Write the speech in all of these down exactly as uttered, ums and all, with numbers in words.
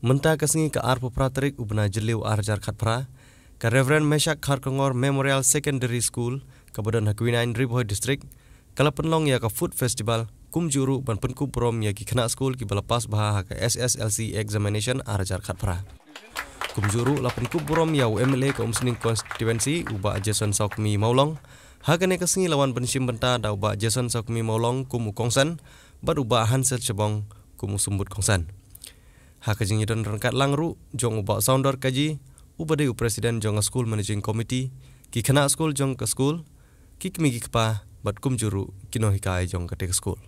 Mynta ka sngi ka arphew phra tarik u bnai Jylliew ar hajar khatphra, ka Reverend Meshak Kharkongor Memorial Secondary School, kaba don ha Kwinain, Ri Bhoi District, ka la pynlong ïa ka Food Festival, kumjuh ruh ban pynkup burom ïa ki khynnah skul kiba la pass bha ha ka S S L C Examination ar hajar khatphra. Kumjuh ruh la pynkup burom ïa u M L A ka Umsning Constituency, u Bah Jason Sawkmie Mawlong. Ha kane ka sngi la wan ban shim bynta da u Bah Jason Sawkmie Mawlong kum u kongsan, bad u Bah Hansel Shabong kum u symbud kongsan. Ha ka jingïadon ryngkat lang ruh jong u Bah Saundor Kaji, uba dei u President jong ka School Managing Committee, ki khynnah skul jong ka skul, ki kmie ki kpa, bad kumjuh ruh ki nonghikai jong katei ka skul.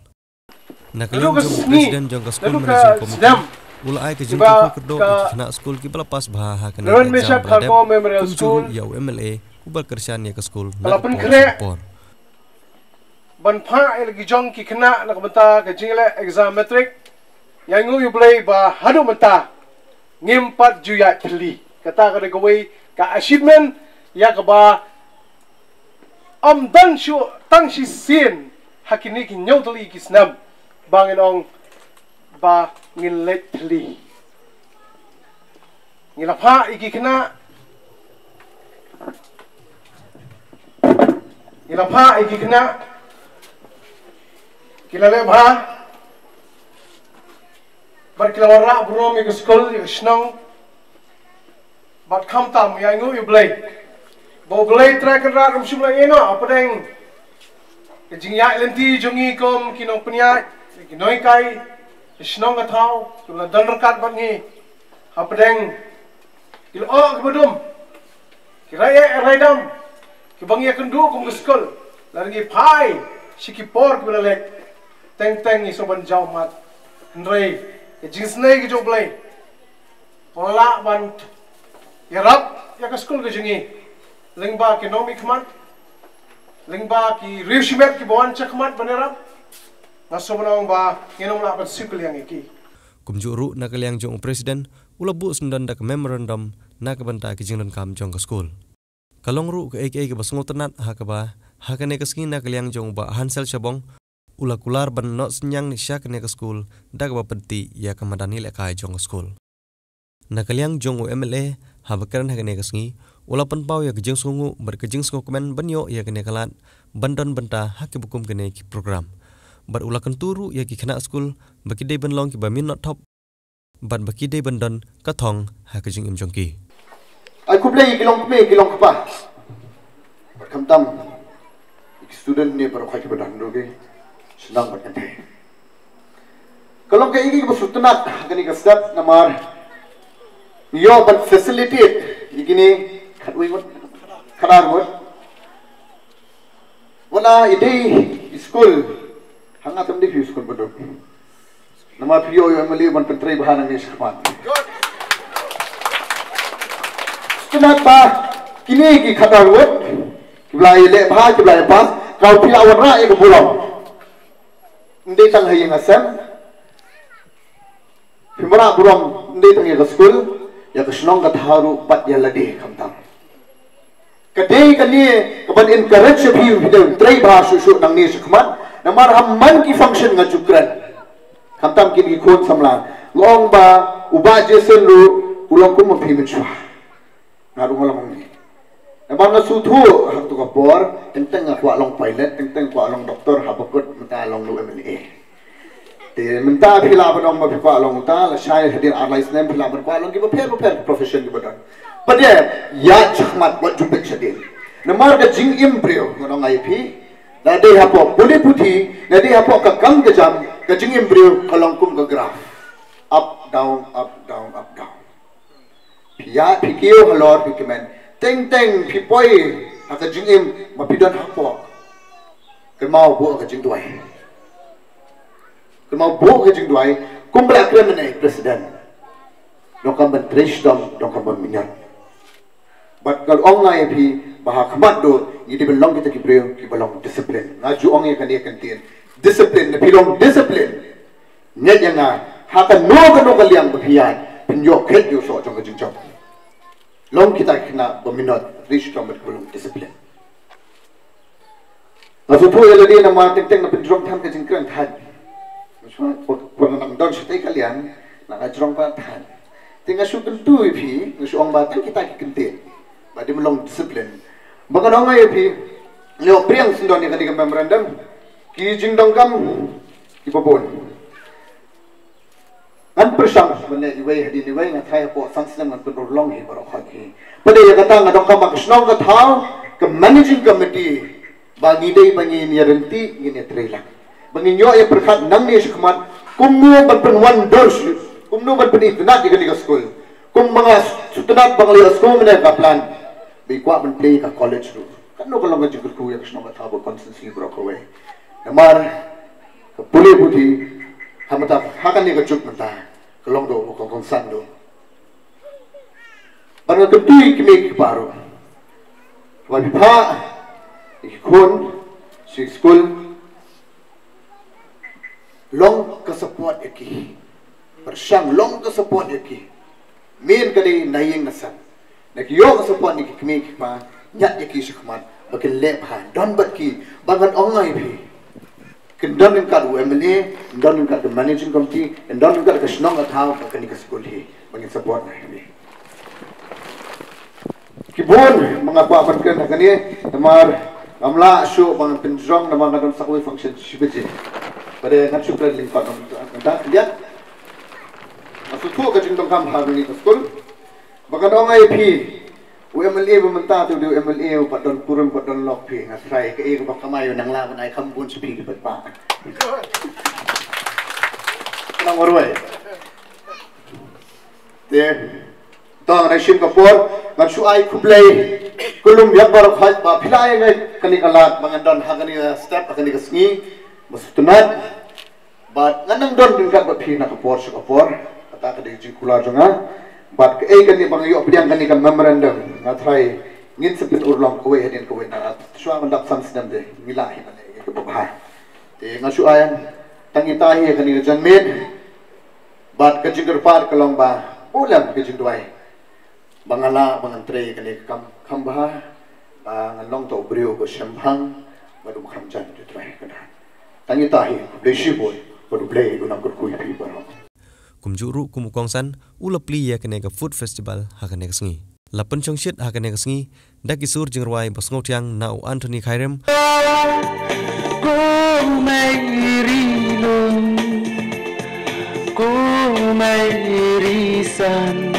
Na ka liang jong u President jong ka School Managing Committee, u la ai ka jingkyrkhu kyrdoh ïa ki khynnah skul kiba la pass bha ha kane ka exam ba la dep, kumjuh ruh ïa u M L A uba kyrshan ïa ka skul na ka por sha ka por. Ban phah ïa la ki jong ki khynnah na ka bynta ka jingïaleh exam matric. Ïa ngi ïa U Blei ba haduh mynta ngim pat ju ïaid thylli. Kata ka dei kawei ka achievement ïa kaba ym don shuh tang shisien ha kine ki hynñiew tylli ki snem ba ngin ong ba ngin leit thylli. Ngi la phah ïa ki khynnah. Ngi la phah ïa ki khynnah. Ki la leh bha. Bad ki la wanrah burom ïa ka skul, ïa ka shnong. Bad khamtam ïa ngi ïa U Blei. Ba U Blei Trai Kynrad um shym la ïehnoh hapdeng ka jingïaid lynti jong ngi kum ki nongpynïaid, ki nonghikai, ki shnong ka thaw, ki la don ryngkat bad ngi. Hapdeng ki lyoh ki badum, ki rai eh rai dam, kiba ngi ïakynduh kum ka skul, la ngi phai sha ki por kiba la leit. Teng teng ngi sngewbha ban jaw mat. Hynrei ka jingisynei ka jong U Blei ba la lah ban ïarap ïa ka skul ka jong ngi. Lyngba ki nongmihkhmat, lyngba ki riewshimet kiba wan shakhmat ban ïarap, nga sngewbha ban ong ba ngin ym lah ban siew kylliang ïa ki. Kumjuh ruh na ka liang jong u President, u la buh syndon da ka memorandum na ka bynta ki jingdonkam jong ka skul. Ka long ruh kaei kaei kaba sngewtynnat ha kaba ha kane ka sngi na ka liang jong u Bah Hansel Shabong, u la kular ban noh synñiang sha kane ka skul da kaba pyntih ïa ka madan ïalehkai jong ka skul. Na ka liang jong u M L A, haba kren ha kane ka sngi, u la pynpaw ïa ka jingsngewnguh bad ka jingsngewkmen ban ïoh ïa kane ka lad ban don bynta ha kiba kum kine ki program. Bad u la kyntu ruh ïa ki khynnah skul ba ki dei ban long kiba minot thop bad ba ki dei ban don ka thong ha ka jingim jong ki. Ai khublei ïa ki longkmie ki longkpa. Bad khamtam ïa ki student ne baroh kiba don ruh ki shnong bad kynthei. Ka long kaei kaei kaba sngewtynnat ha kane ka step namar ngi ïoh ban facilitate ïa kine khatwei ngut, khatar ngut. Wat la i dei i skul ha nga tam dei phi skul baduk. Namar phi ïoh ïoh mali ban pyntrei bha nangne shakhmat. Sngewtynnat ba kine ki khatar ngut kiba la ïaleh bha, kiba la ïa pass, ka phi la wanrah ïa ka burom. Ym dei tang ha ïing ha sem. Phi wanrah burom ym dei tang ïa ka skul, ïa ka shnong ka thaw ruh bad ïa lade khamtam. Ka dei kane kaban encourage ïa phi, phi dei trei bha shuh shuh nangne shakhmat. Namar ha man ki function nga ju kren. Khamtam kine ki khun samla. Nga ong ba u Bah Jason ruh u long kum ma phi mynshuwa. Nga ruh nga long ong ne. Namar nga sngewthuh ha kato ka por, teng teng nga kwah long pilot, teng teng kwah long doctor, haba kut mynta long u M L A. Te mynta phi lah ban ong ba phi kwah long uta, lashai hadien ar lai snem phi lah ban kwah long kiba pher bapher profession kiba don. Bad ïa, ïa shakhmat wat ju peit shadien. Namar ka jingim briew, ngan ong ïa phi, na dei hapoh pule puthi, na dei hapoh ka kam ka jam, ka jingim briew ka long kum ka graph. Up, down, up, down, up, down. Phi ïa, phi kiew halor, phi kmen. Teng teng phi poi ha ka jingim ba phi don hapoh. Kynmaw buh ka jingduwai. Kynmaw buh ka jingduwai. Kumba la kren mynne President. Donkam ban trei shitom, donkam ban minot. Bad nga ong ïa phi ba ha khmat duh ngi dei ban long kita ki briew kiba long discipline. Nga ju ong ïa kane ka ktien. Discipline, na phi long discipline. Ngiat ïa nga, ha kano kano ka liang ba phi ïaid, phin ïoh khet ïoh soh jong ka jingjop. Long kita ki khynnah ba minot, trei shitom bad kiba long discipline. Nga sngewthuh ïa lade namar teng teng nga pynjrong than ka jingkren than. Nga shu, por, por nga nang don shatei ka liang, nga jrong pat than. Te nga shu kyntu ïa phi, nga shu ong ba tang kita ki kyntien ba ym long discipline. Ba ngan ong ïa phi, leh pyrshang sngewdon ïa kane ka memorandum, ki jingdonkam kiba bun. Ngan pyrshang ban leh iwei hadien iwei, nga tharai hapoh san snem ngan pynurlong hi baroh hi. Pat ïa kata nga donkam ba ka shnong ka thaw, ka managing committee, ba ngi dei ba ngin ïa ryntih, ngin ïa trei lang, ba ngin ïoh ïa pyrkhat nangne shakhmat kumno ban pynwandur shuh, kumno ban pynitynnad ïa kane ka skul. Kumba nga sngewtynnad ba nga la ïoh skul mynne ka plan ba i kwah ban plie ka college ruh. Katno ka long ka jingkyrkhu ïa ka shnong ka thaw bad constituency baroh kawei. Namar ka pule puthi ha mynta, ha kane ka juk mynta, ka long duh, ka kongsan duh. Bad nga kyntu ïa ki kmie ki kpa ruh, ba phi phah ïa ki khun sha skul, long ka support ïa ki. Pyrshang long ka support ïa ki. Main ka dei na ïing na sem. Da ki ïoh ka support na ki kmie ki kpa, ñiad ïa ki shakhmat ba kin leh bha, don bad ki. Ba ngan ong ïa phi, kin don ryngkat u M L A, kin don ryngkat ka managing committee, kin don ryngkat ka shnong ka thaw, ba kane ka skul hi ba ngin support na hi. Ki bun ba nga kwah ban kren ha kane, namar ngam lah shuh ban pynjrong namar nga don sa kawei function shi baje. Bad ngan shu kren lyngkot, ngan da ïa, nga sngewthuh ka jingdonkam ha kane ka skul. Ba ngan ong ïa phi, u M L A ba mynta te u dei u M L A uba don kurim, uba don lok phi, nga tharai kaei kaba kamai u nang lah ban ai kham bun sha phi ki paidbah. Nang marwei. Te, to ngan shim ka por, ngan shu ai khublei kyllum ïa baroh khoit ba phi la ai ïa nga kane ka lad ba ngan don ha kane ka step, ha kane ka sngi, ba sngewtynnad. Bad ngan nang don ryngkat bad phi na ka por sha ka por, kata ka dei jingkular jong nga. Bad kaei kane ba nga ïoh pdiang kane ka memorandum, nga tharai ngin sa pynurlong kawei hadien kawei, na shuwa ban dap san snem te ngi lah hi ban leh ïa kaba bha. Te nga shu ai tang ita hi kane ka janmiet. Bad ka jingkyrpad ka long ba, bun lem ka jingduwai ba nga lah ba ngan trei kane ka kam kham bha, ba ngan long tang u briew uba shemphang bad uba kham jan, U Trai kynhan. Tang ita hi, khublei shibun bad U Blei un nang kyrkhu ïa phi baroh. Kumjuh ruh kum u kongsan, u la plie ïa kane ka food festival ha kane ka sngi. La pynshongshit ha kane ka sngi da ki sur jingrwai ba sngewthiang na u Anthony Khyrim. Ko Mei Ri Lum, ko Mei Ri San,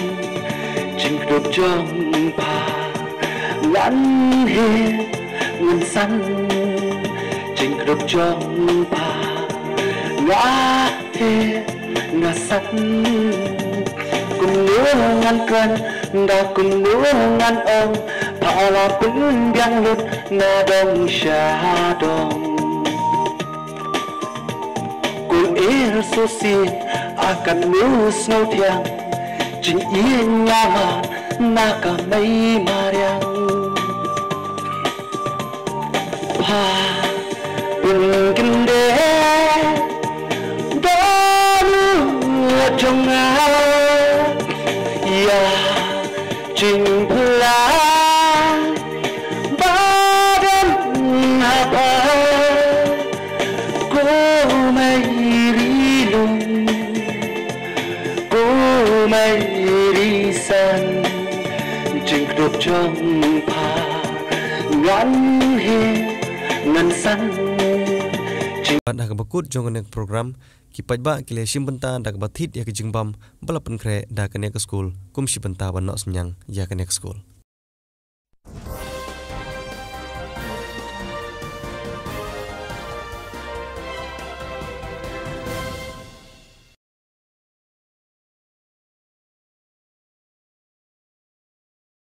jingkdup jong pha ngan heh ngan san, jingkdup jong pha nga heh nga san. Kumno ngan kren, da kumno ngan ong, pha la pynbiang lut na dong sha dong. Ko Er Sosy, a katno sngewthiang jingïeit nga ma na ka Mei Mariang. Pha pynkyndit da u jong nga ïa jingpyllait ba don ha pha. Ko Mei Ri Lum, ko Mei Ri San, jingkdup jong pha ngan heh ngan san. Bad ha kaba kut jong kane ka program, ki paidbah ki la shim bynta da kaba thied ïa ka jingbam ba la pynkhreh da kane ka skul kum shi bynta ban noh synñiang ïa kane ka skul.